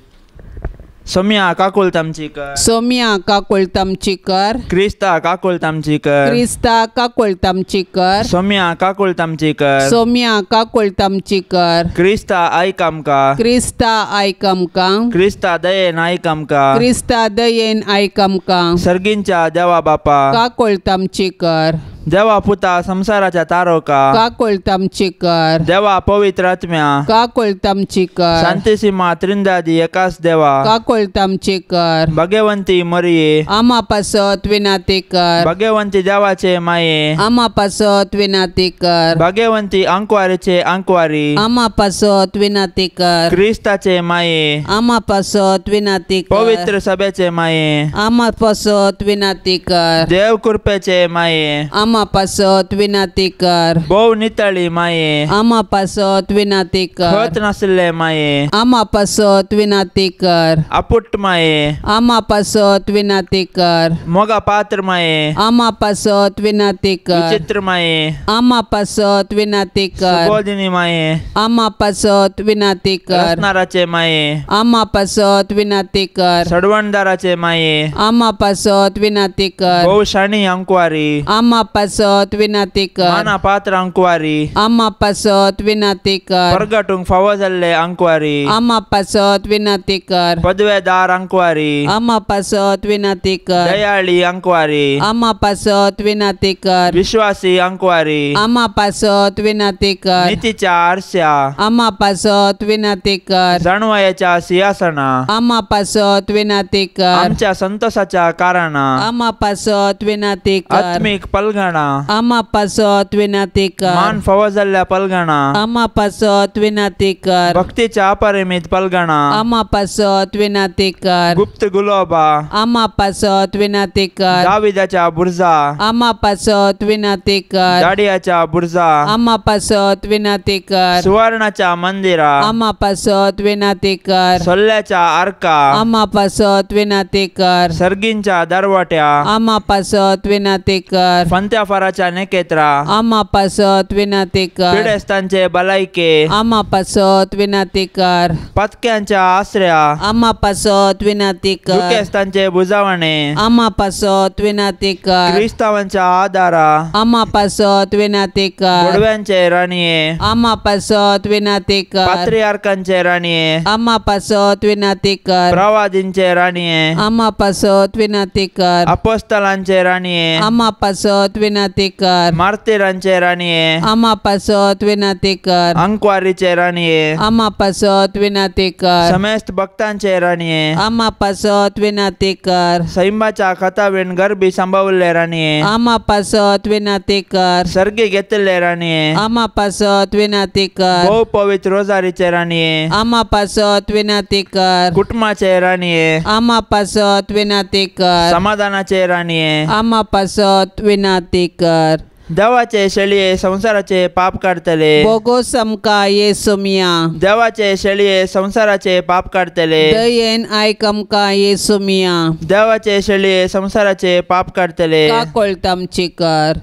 सोम्या काकुळत आमची कर। सोम्या काकुळत आमची कर। क्रिस्ता काकुळत आमची कर। क्रिस्ता काकुळत आमची कर। सोम्या काकुळत आमची कर। सोम्या काकुळत आमची कर। क्रिस्ता आयक आमकां। क्रिस्ता आयक आमकां। क्रिस्ता दयेन आयक आमकां। क्रिस्ता दयेन आयक आमकां। सर्गींच्या देवा बापा काकुळत आमची कर। देवा पुता संसाराच्या तारोका काकुळत आमची कर। देवा पवित्र आत्म्या काकुळत आमची कर। शांतिसीमा त्रिंदादी एकाच देवा काकुळत आमची कर। भाग्यवंती मरिये आमा पासत विनंती कर। भाग्यवंती देवाचे माये आमा पासत विनंती कर। भाग्यवंती अंकवारीचे अंकवारी आमा पासत विनंती कर। क्रिस्ताचे माये आमा पासत विनंती कर। पवित्र सभेचे माये आमा पासत विनंती कर। देव कृपेचे माये आमा पासत विनंती कर। भोव नितळी माये आमा पासत विनंती कर। खत नासले माये आमा पासत विनंती कर। आपुट माये आमा पासत विनंती कर। मोगा पात्र माये आमा पासत विनंती कर। विचित्र माये आमा पासत विनंती कर। सुबोधिनी माये आमा पासत विनंती कर। रसनाराचे माये आमा पासत विनंती कर। सडवणदाराचे माये आमा पासत विनंती कर। भोव शाणी अंकवारी आमा पासत पासत विनाती कर. माना पात्र अंकवारी आमा पासत विनाती कर. परगटूंक फावो जाल्ले अंकवारी आमा पासत विनाती कर. पदवेदार अंकवारी आमा पासत विनाती कर. दयाळी अंकवारी आमा पासत विनाती कर. विश्वासी अंकवारी आमा पासत विनाती कर. नितीच्या आरश्या आमा पासत विनाती कर. जाणवायाच्या सिंहासना आमा पासत विनाती कर. आमच्या संतोषाच्या कारणा आमा पासत विनाती कर. आत्मिक पलगणा आमा पासत विनाती कर. मान फावो जाल्ल्या पलगणा आमा पासत विनाती कर. भक्तीच्या अपरिमित पलगणा आमा पासत विनाती कर. गुप्त गुलोबा आमा पासत विनाती कर. दाविदाच्या बुर्जा आमा पासत विनाती कर. दाडियाच्या बुर्जा आमा पासत विनाती कर. सुवर्णाच्या मंदिरा आमा पासत विनाती कर. सोल्ल्याच्या आरका आमा पासत विनाती कर. सर्गींच्या दरवाट्या आमा पासत विनाती कर. फंत्याफाराच्या नेकेत्रा आमा पासत विनाती कर. पिडेस्तांचे बलायके आमा पासत विनाती कर. पतक्यांच्या आसऱ्या आमा पासत विनाती कर. दुखेस्तांचे बुजावणे आमा पासत विनाती कर. क्रिस्तावांच्या आधारा आमा पासत विनाती कर. गोडव्यांचे राणये आमा पासत विनाती कर. पात्रियार्कांचे राणये आमा पासत विनाती कर. प्रवादींचे राणये आमा पासत विनाती कर. अपोस्तलांचे राणये आमा पासत विनाती कर. मार्तीरांचे राणये आमा पासत विनाती कर. अंकवारीचे राणये आमा पासत विनाती कर. समेस्त भक्तांचे राणये आमा पासत विनाती कर. सैमाच्या खतावीन गरबी सांबावल्ले राणये आमा पासत विनाती कर. सर्गी घेतले राणये आमा पासत विनाती कर. भोव पवित्र रोजारीचे राणये आमा पासत विनाती कर. कुटुंबाचे राणये आमा पासत विनाती कर. समाधानाचे राणये आमा पासत विनाती कर. देवाचे शेळये संसाराचे पाप काडतले बोगोस आमकां येसुमिया. देवाचे शेळये संसाराचे पाप काडतले दयेन आयक आमकां येसुमिया. देवाचे शेळये संसाराचे पाप काडतले काकोळत आमची कर.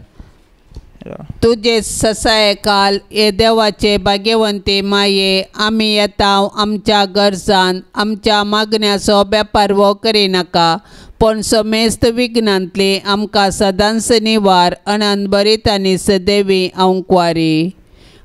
तुजे ससाय काल हे देवाचे भाग्यवंती माये आमी येता आमच्या गरजान आमच्या मागण्याचो बेपारवो करिनाका पूण समेस्त विघ्नांतली आमकां सदांच निवार अनंत बरीत आनी सदैवी अंकवारी.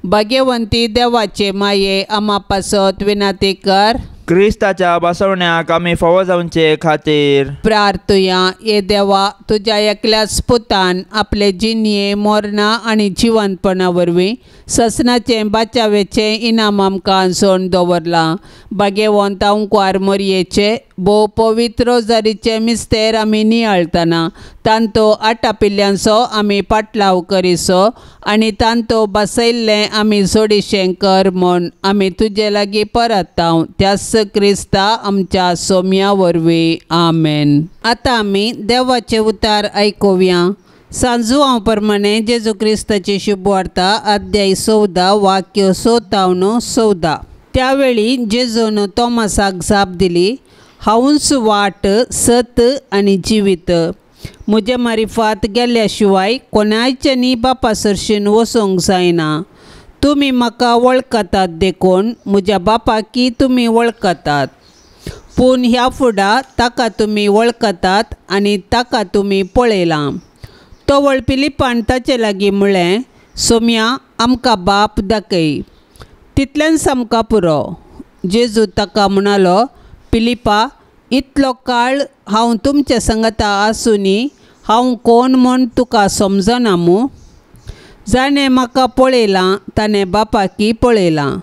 भाग्यवंती देवाचे माये आमा पासत विनाती कर. क्रिस्ताच्या बसवण्याक आमी फावो जावचे खातीर प्रार्थुया. हे देवा तुज्या एकल्याच पुतान आपले जिणये मोरणां आनी जिवंतपणा वरवीं ससनाचें बाचावेचें इनाम आमकां सोण दवरलां. भाग्यवंत अंकवार मोरयेचे भोव पवित्र रोजारीचे मिस्तेर आमी नियाळतना तांतो आटापिल्ल्यांचो आमी पाटलाव करिसो आनी तांतो बसयल्लें आमी जोडीशें कर म्हूण आमी तुजे लागीं परताव त्याच क्रिस्ता आमच्या सोम्या वरवीं. आमेन. आतां आमी देवाचे उतार आयकुया. सांजुआंव प्रमाणे जेजू क्रिस्ताची शुभवार्ता अध्याय 14 वाक्य 57-14. त्यावेळी जेजून तोमासाक जाप दिली, हांवूच वाट सत आनी जिवीत. म्हजे मारिफात गेल्या शिवाय कोणायच्यांनी बापा सरशीन वचूंक जायना. तुमी म्हाका वळखतात देखून म्हज्या बापाकी तुमी वळखतात. पूण ह्या फुडा ताका तुमी वळखतात आनी ताका तुमी पळयलां. तो वळपिलीपान ताचे लागीं म्हळें, सोम्या आमकां बाप दाखय, तितल्यान आमकां पुरो. जेजू ताका म्हणालो, पिलिपा इतलो काळ हांव तुमच्या संगता आसूनी हांव कोण म्हूण तुका समजना मू? जाणें म्हाका पळयलां ताणें बापाकी पळयलां.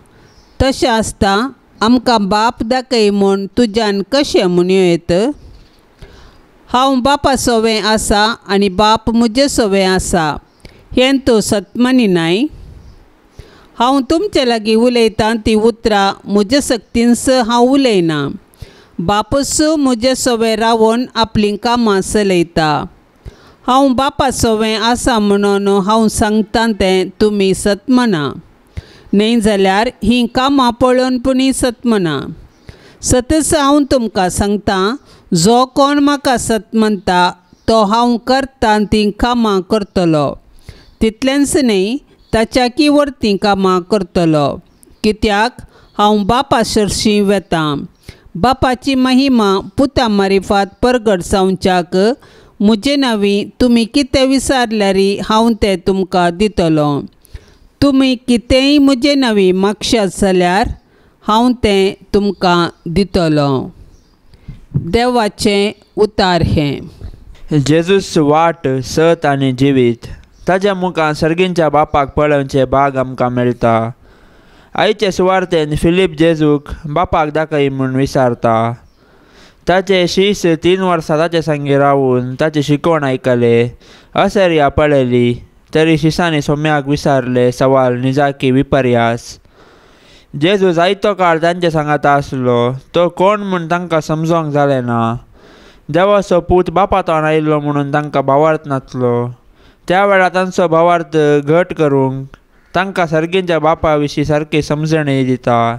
तशें आसता आमकां बाप दाखय म्हूण तुज्यान कशें म्हणूं येत? हांव बापा सोवें आसा आनी बाप म्हजे सोवें आसा हें तूं सतमनी नाय? हांव तुमचे लागीं उलयतां तीं उतरां म्हजे सक्तीनस हांव उलयना. बापूस म्हजे सोवें रावन आपलीं कामां चलयता. हांव बापा सोवें आसा म्हणून हांव सांगतां तें तुमी सतमना, न्हय जाल्यार हीं कामां पळोवन पुणी सतमना. सतच हांव तुमकां सांगतां, जो कोण म्हाका सत म्हणटा तो हांव करतां तीं कामां करतलो. तितलेंच न्हय ताच्याकी वरतीं कामां करतलो. कित्याक हांव बापा सरशीं वेतां. बापाची महिमा पुता मारिफात परगट जावच्याक मुजे नांवी तुमी कितें विचारल्यारी हांव तें तुमकां दितलो. तुमी कितेंय मुजे नांवी मागशात जाल्यार हांव तें तुमकां दितलो. देवाचें उतार हें. जेजूस वाट, सत आनी जिवीत. ताज्या मुखार सर्गींच्या बापाक पळोवचें भाग आमकां मेळटा. आयचे सुवार्तेन फिलीप जेजूक बापाक दाखय म्हूण विचारता. ताचे शीस 3 वर्सां ताचे संगी रावून ताची शिकवण आयकले, असर्या पळयली, तरी शिसांनी सोम्याक विचारले सवाल निजाकी विपर्यास. जेजू जायतो काळ तांचे सांगाता आसलो, तो कोण म्हूण तांकां समजोंक जालें ना. देवाचो पूत बापातान आयिल्लो म्हणून तांकां भावार्थ नासलो. त्या वेळार तांचो भावार्थ घट करूंक तांकां सर्गींच्या बापा विशीं सारकी समजणी दिता.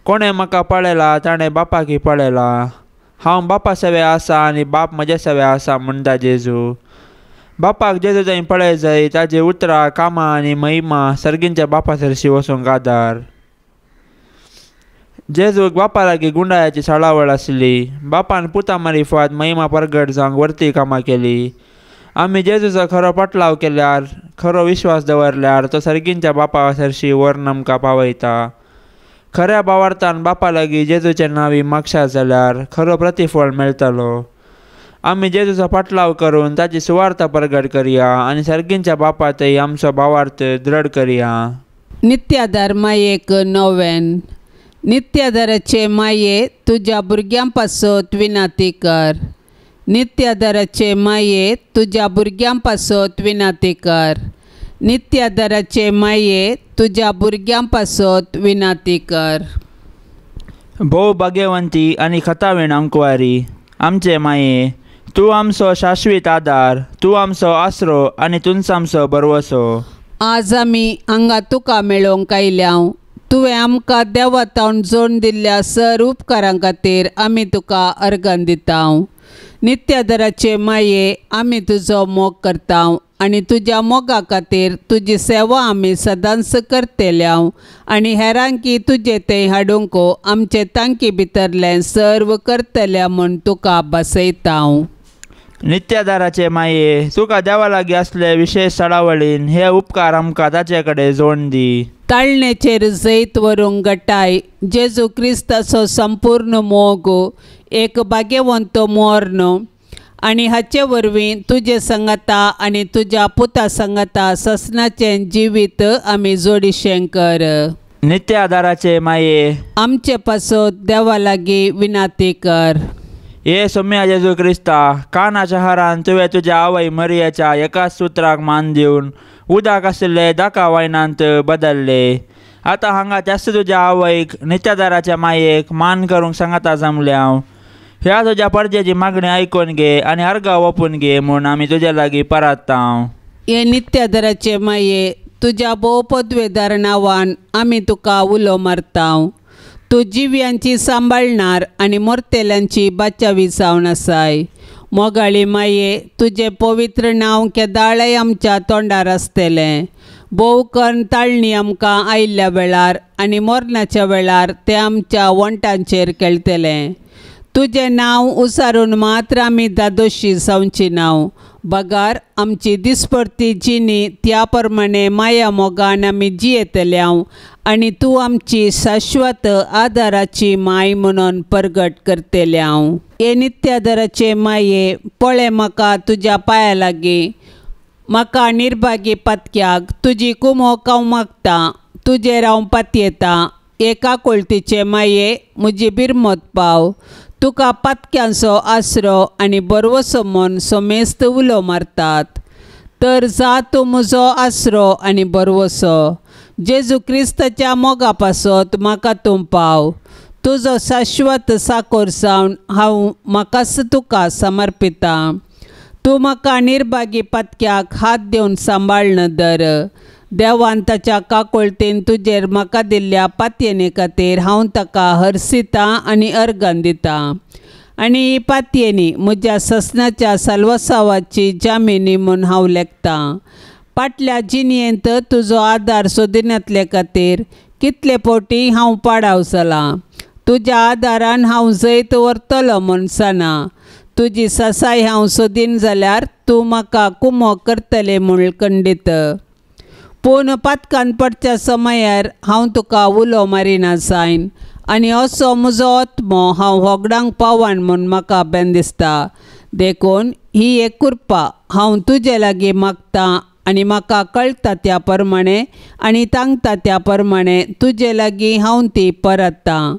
कोणें म्हाका पळयला ताणें बापाकी पळयला. हांव बापा सवे आसा आनी बाप म्हज्या सवे आसा म्हणटा जेजू. बापाक जेजू थंय पळय जाय ताजी उतरां, कामां आनी महिमा सर्गींच्या बापा सरशी वचूंक आदार. जेजूक बापा लागीं गुंडाळ्याची साळावळ आसली. बापान पुता मारिफात महिमा परगट जावंक वरती कामां केली. आमी जेजूचो खरो पाटलाव केल्यार, खरो विश्वास दवरल्यार तो सर्गींच्या बापा सरशी व्हरून आमकां पावयता. खऱ्या भावार्थान बापा लागीं जेजूचे नांवी मागशा जाल्यार खरो प्रतिफळ मेळटलो. आमी जेजूचो पाटलाव करून ताची सुवार्थ परगट करया आनी सर्गींच्या बापा थंय आमचो भावार्थ दृढ करया. नित्याधार मायेक नोवेन. नित्याधाराचे माये तुज्या भुरग्यां पासत विनाती कर. नित्याधाराचे माये तुज्या भुरग्यां पासत विनाती कर. नित्याधाराचे माये तुज्या भुरग्यां पासत विनाती कर. भोव भाग्यवंती आनी खतावीण अंकुवारी आमचे माये, तूं आमचो शाश्वीत आदार, तूं आमचो आसरो आनी तूंच आमचो भरवसो. आज आमी हांगा तुका मेळोवंक आयल्या. तुवें आमकां देवा तावन जोडून दिल्ल्या सर उपकारां खातीर आमी तुका अर्गां दिता. नित्याधाराचे माये आमी तुजो मोग करता आनी तुज्या मोगा खातीर तुजी सेवा आमी सदांच करतल्या आनी हेरांकी तुजे थंय हाडूंक आमचे तांकी भितरलें सर्व करतल्या म्हूण तुका बसयता. नित्याधाराचे माये, तुका देवा लागीं आसले विशेश साळावळीन हे उपकार आमकां ताचे कडेन जोडून दी. ताळणेचेर जैत व्हरूंक गटाय जेजू क्रिस्ताचो संपूर्ण मोग, एक भाग्यवंत मोर्न आनी हाचे वरवीं तुजे संगता आनी तुज्या पुता संगता ससनाचें जिवीत आमी जोडिशें कर. नित्याधाराचे माये, आमचे पासत देवा लागीं विनाती कर. ये सोम्या जेजू क्रिस्ता, कानाच्या हारान तुवें तुज्या आवय मरियाच्या एकाच सुत्राक मान दिवन उदक आशिल्ले दाका वायनांत बदल्ले. आतां हांगा त्याच तुज्या आवयक नित्याधाराच्या मायेक मान करूंक सांगाता जमल्या. ह्या तुज्या परजेची मागणी आयकून घे आनी अर्गां ओपून घे म्हूण आमी तुज्या लागीं परात्ता. हे नित्याधाराचे माये, तुज्या भोव पदवेदार नांवान आमी तुका उलो मारता. तूं जिव्यांची सांबाळणार आनी मोरतेल्यांची बाचावी जावन आसाय. मोगाळी माये, तुजें पवित्र नांव केदाळय आमच्या तोंडार आसतलें. भोव करून ताळणी आमकां आयिल्ल्या वेळार आनी मरणाच्या वेळार तें आमच्या वण्टांचेर खेळटलें. तुजें नांव उसारून मात्र आमी दादोशी जावची नांव, बगार आमची दिसपडती जिणी त्या प्रमाणे माया मोगान आमी जियेतल्या आनी तूं आमची शाश्वत आदाराची माय म्हणून परगट करतल्या. हे नित्याधाराचे माये, पळय म्हाका तुज्या पांया लागीं, म्हाका निर्भागी पातक्याक तुजी कुमोक हांव मागता, तुजेर हांव पातयेता. एका कोळतीचे माये म्हजी बिरमत पाव, तुका पातक्यांचो आसरो आनी बरवसो म्हूण समेस्त उलो मारतात. तर जा तूं म्हजो आसरो आनी बरवसो, जेजू क्रिस्ताच्या मोगा पासत म्हाका तूं पाव. तुजो शाश्वत साकोर जावन हांव म्हाकाच तुका समर्पितां. तूं म्हाका निर्भागी पातक्याक हात दिवन सांबाळन दर. देवान ताच्या काकोळतेन तुजेर म्हाका दिल्ल्या पातयेने खातीर हांव ताका हरसितां आनी अर्गां दितां. आनी ही पातयेनी म्हज्या ससनाच्या साल्वासावाची जामिनी म्हूण हांव लेखतां. फाटल्या जिणयेंत तुजो आदार सोदिनातले खातीर कितले फावटी हांव पाडाव जालां. तुज्या आदारान हांव जैत व्हरतलो म्हूण सांगना. तुजी सासाय हांव सोदीन जाल्यार तूं म्हाका कुमो करतलें म्हूण खंडीत. पूण पातकान पडच्या समयार हांव तुका उलो मारिना जायन आनी असो म्हजो आत्मो हांव होगडांक पावन म्हूण म्हाका बेन दिसता. देखून ही एक कृपा हांव तुजे लागीं मागतां आनी म्हाका कळटा त्या प्रमाणे आनी तांकता त्या प्रमाणे तुजे लागीं हांव ती परत्तां.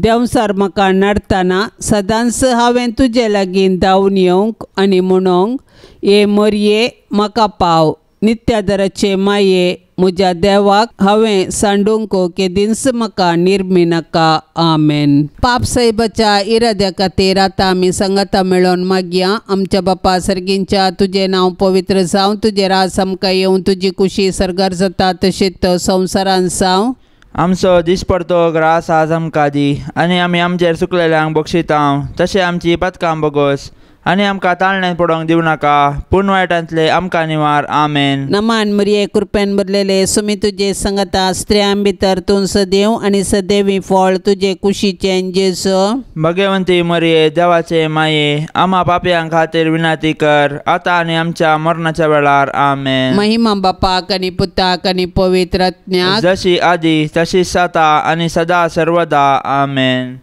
देंवसार म्हाका नडतना सदांच हांवें तुजे लागीं धांवन येवंक आनी म्हणोंक ये मोरये म्हाका पाव. नित्यादराचे माये म्हज्या देवाक हांवें सांडूंक केदींच म्हाका निर्मी नाका. आमेन. पाप साहेबाच्या इराद्या खातीर आतां आमी सांगाता मेळोवन मागया. आमच्या बापा सर्गींच्या तुजें नांव पवित्र जावं, तुजें राज आमकां येवं, तुजी कुशी सर्गार जाता तशीच संवसारान जावं. आमचो दिसपडतो ग्रास आज आमकां दी आनी आमी आमचेर चुकलेल्यांक बक्षितांव तशें आमची पथकां बोगोस आनी आमकां ताळण्यान पडोवंक दिवं नाका पूण वायटांतले आमकां निवार. आमेन. नमान मरिये कृपेन भरलेले सुमी तुजे संगता, स्त्रियां भितर तूं सदैव आनी सदैवी फळ तुजे कुशीचें जेजू. भगवंती मरिये देवाचे माये आमा पापयां खातीर विनंती कर आतां आनी आमच्या मरणाच्या वेळार. आमेन. महिमा बापाक आनी पुताक आनी पवित्र आत्म्याक, जशी आदी तशी सता आनी सदा सर्वदा. आमेन.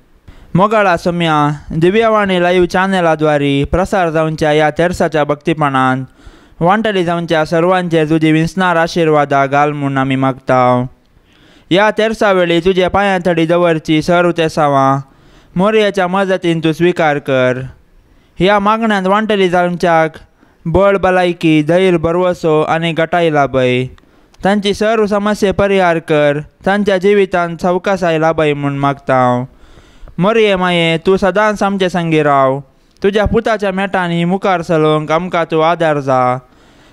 मोगाळा सोम्या दिव्यवाणी लाईव्ह चॅनलाद्वारे प्रसार जावच्या ह्या तेर्साच्या भक्तीपणान वांटली जावच्या सर्वांचेर तुजी विंचणार आशिर्वादा घाल म्हूण आमी मागता. ह्या तेर्सा वेळी तुज्या पांयां थडी दवरची सर्व तेसावां मोरयाच्या मजतीन तूं स्विकार कर. ह्या मागण्यांत वांटली जावच्याक बळ भलायकी धैर्य भरवसो आनी गटाय लाभय. तांची सर्व समस्ये परिहार कर. तांच्या जिवितांत सवकासाय लाभय म्हूण मागता. मरिये माये तूं सदांच आमचे संगी राव. तुज्या पुताच्या मेटांनी मुखार चलोवंक आमकां तूं आदार जा.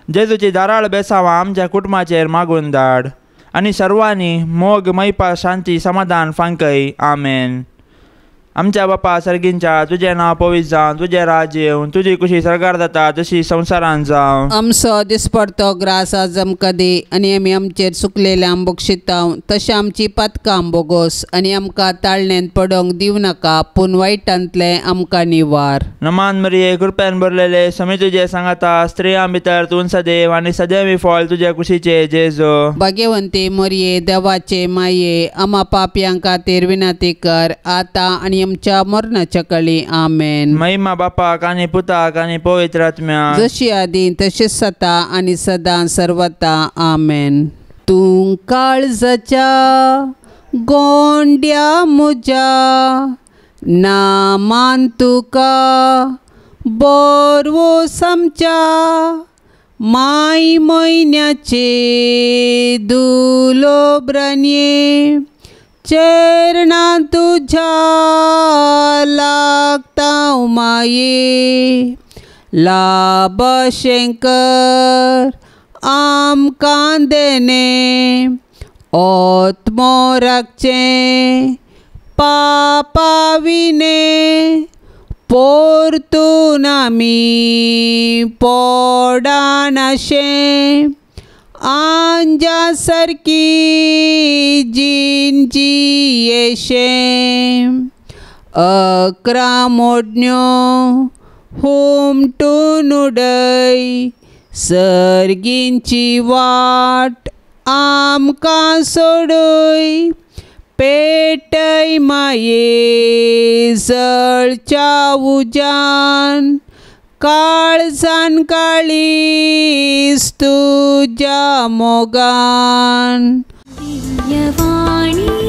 जेजूची धाराळ बेसावां आमच्या कुटुंबाचेर मागून धाड आनी सर्वांनी मोग मैपा शांती समाधान फांकय. आमेन. आमच्या बापा सर्गींच्या तुजें नांव पवित्र जावं, तुजें राज्य येवं, तुजी कुशी सर्गार जाता तशी संवसारान जावं. आमचो दिसपडतो ग्रास आज आमकां दी आनी आमी आमचेर चुकलेल्यांक बक्षितांव तशें आमची पातकां बोगोस आनी आमकां ताळण्यांत पडोवंक दिवं नाका पूण वायटांतलें आमकां निवार. नमान मरिये कृपेन भरलेले समी तुजे सांगाता, स्त्रियां भितर तूं सदैव आनी सदैवी फळ तुजे कुशीचे जेजू. भाग्यवंती मरिये देवाचे माये आमा पापयां खातीर विनंती कर आतां आनी आमच्या मरणाच्या कळी. आमेन. महिमा बापाक आनी पुताक आनी पवित्र आत्म्याक, जशी आदी तशीच सता आनी सदां सर्वता. आमेन. तूं काळजाच्या गोंड्या म्हज्या नामान तुका बरवोस आमच्या माय म्हयन्याचे दुलोब्रनये चरणां तुज्या लागता माये. लाभशेंकर आमकां देणे आत्मो राखचें पापाविणे पोरतून आमी पोडानाशें आंजा सारकी जीण जियेशें. अकरा मोडण्यो हुमटून उडय सर्गींची वाट आमकां सोडय पेटय माये जळच्या उज्यान काळजान काळीज तुज्या मोगान. दिव्यवाणी.